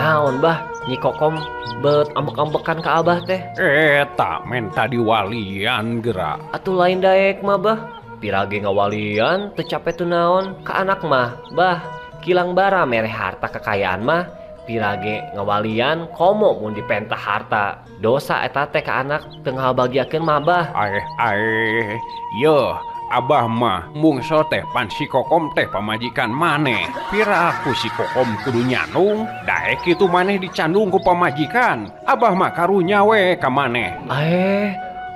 Naon bah, Nyi Kokom bet ambek-ambekan ka abah teh. Eta menta diwalian geura. Atuh lain daek mah bah. Pirage ngawalian teu capek teu naon ka anak mah bah. Kilang bara mere harta kekayaan mah pirage ngawalian komo mun dipentah harta. Dosa eta teh ka anak teu ngabagiakeun mah bah. Aeh yeuh. Abah mah mungso teh pan si Kokom teh pamajikan maneh. Pira aku si Kokom kudu nyanung, daek kitu maneh dicandung ku pamajikan. Abah mah karunya we ka maneh.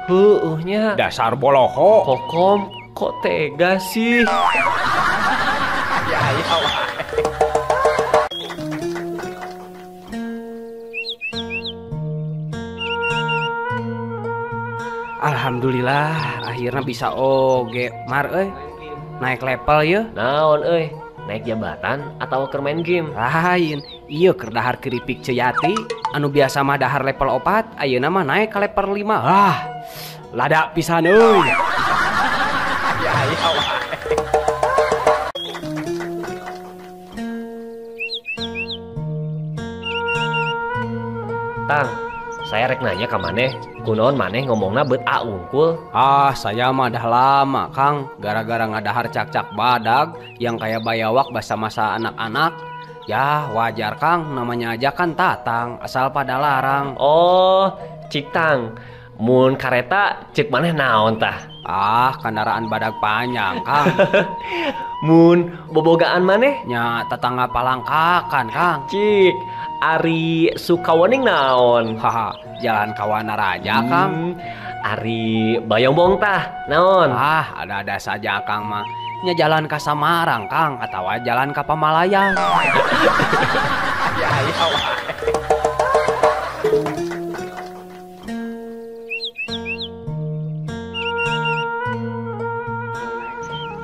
Heueuh nya. Dasar boloho. Kokom kok tega sih? Alhamdulillah akhirnya bisa oge mar euy. Naik level yeuh. Naon euy? Naik jabatan atau keur main game? Lain, ieu keur dahar keripik Ceyati anu biasa mah dahar level 4, ayeuna mah naik ka level 5. Ah, lada pisan euy. Tang, saya rek nanya ka maneh, kunaon maneh ngomongna beut a unggul? Ah, saya mah dah lama, Kang. Gara-gara ngadahar cak-cak badag yang kayak bayawak basa masa anak-anak. Ya, wajar, Kang. Namanya aja kan tatang, asal pada larang. Oh, cik tang. Mun kareta cek maneh naon tah? Ah, kendaraan badag panjang, Kang. Mun bobogaan maneh? Nya tetangga palangkakan, Kang. Cik, ari Sukawening naon? Haha, jalan Kawana Raja, Kang. Ari Bayongbong tah naon? Ah, ada-ada saja, Kang mah. Nya jalan ka Samarang, Kang, atawa jalan ka Pamalayan.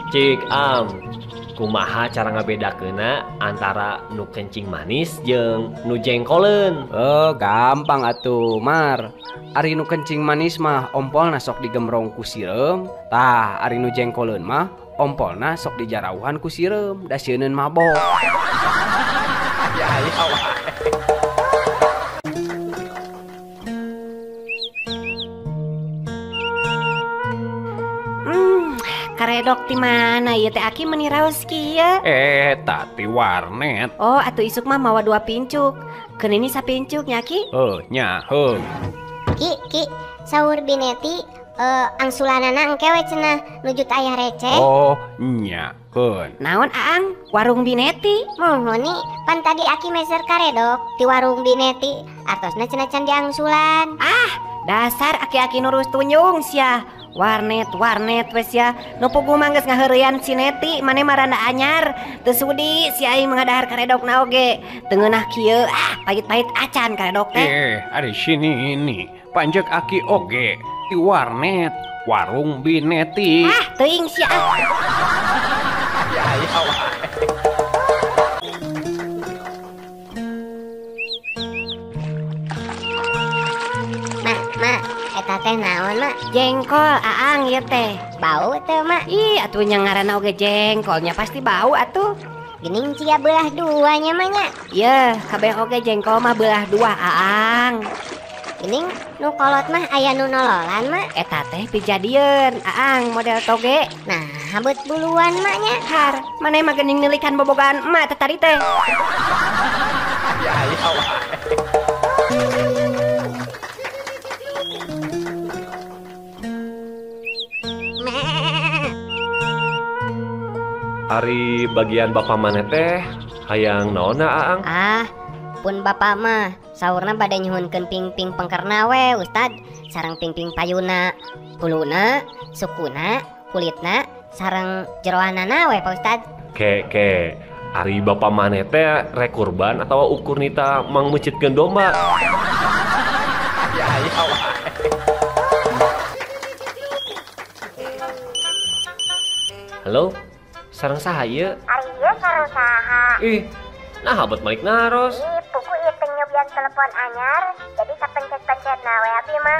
Cik am, kumaha cara ngabedakeunna antara nu kencing manis jeung nu jengkoleun? Oh, gampang atuh, Mar. Ari nu kencing manis mah ompolna sok digemrong ku sireum, tah ari nu jengkoleun mah ompolna sok dijarauhan ku sireum, da sieuneun mabok. Karedok ti mana ieu teh aki meuni raos kieu? Eta ti warnet. Oh, atuh isuk mah mawa 2 pincuk. Keun ini sapincuk nya ki? Heuh, nya heuh. Ki, ki, saur Bineti angsulanana engke we cenah nuju teu aya receh. Oh, nya keun. Naon Aang? Warung Bineti? Muhun nih, pan tadi aki meser karedok ti warung Bineti. Artosna cenah can diangsulan. Ah, dasar aki-aki nurus tunjung sia. Warnet, warnet wes ya. Nu puguh mah geus ngaheureyan si Neti, mane mah randa anyar. Teu sudi si aing mengadahar karedokna oge. Teu ngeunah kieu, ah pahit-pahit acan karedok teh. Ari sini ini panjek aki oge di warnet, warung Bineti. Ah, teuing sia ah. Mak, eta teh naon, Mak? Jengkol, Aang ieu teh. Bau teu, Mak? Ih, atuh nya ngaranna oge jengkolnya pasti bau atuh. Geuning cia belah dua nya mah nya. Yeuh, kabeh oge jengkol mah belah dua, Aang. Geuning nu kolot mah aya nu nololan, Mak. Eta teh pijadieun, Aang model toge. Nah, beut buluan, Mak nya. Har, maneh mah geuning nelikan bobogaan emak teh tadi teh. Ari bagian bapak maneh teh hayang naonna Aang? Ah, pun bapak mah saurna bade nyuhunkeun pingping pengkerna we, Ustad. Sareng pingping payuna, huluna, sukuna, kulitna, sareng jeroanana we, Pak Ustad. Ke ke, ari bapak maneh teh rek kurban atawa ukur nita mangmeucitkeun domba? Halo? Sareng saha ieu? Ari ieu sareng saha? Ih, nah abot malik naros. Ih, pugu ieu teh nyobian telepon anyar, jadi sapencet-pencetna we abi mah.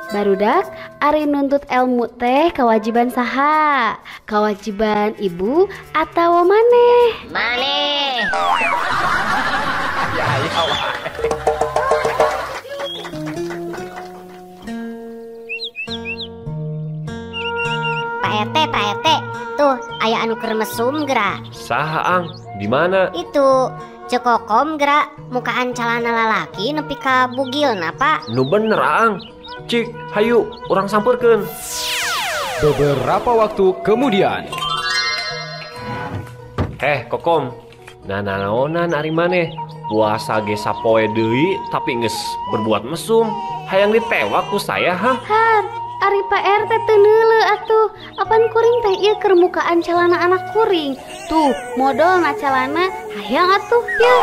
Barudak, ari nuntut ilmu teh kewajiban saha? Kewajiban ibu atau maneh? Maneh. Pak RT, Pak RT, tuh aya anu keur mesum geura. Saha Ang? Di mana? Itu Ceu Kokom geura mukaan calana lalaki nepi ka bugilna, Pak. Nu bener Ang. Cik, hayu urang sampeurkeun. Beberapa waktu kemudian. Kokom. Nanaonan ari maneh? Puasa ge sapoe deui tapi geus berbuat mesum. Hayang ditewak ku saya hah? Har, ari Pak RT teu neuleu atuh. Apan kuring teh ieu keur mukaan calana anak kuring. Tuh, modolna calana hayang atuh ya.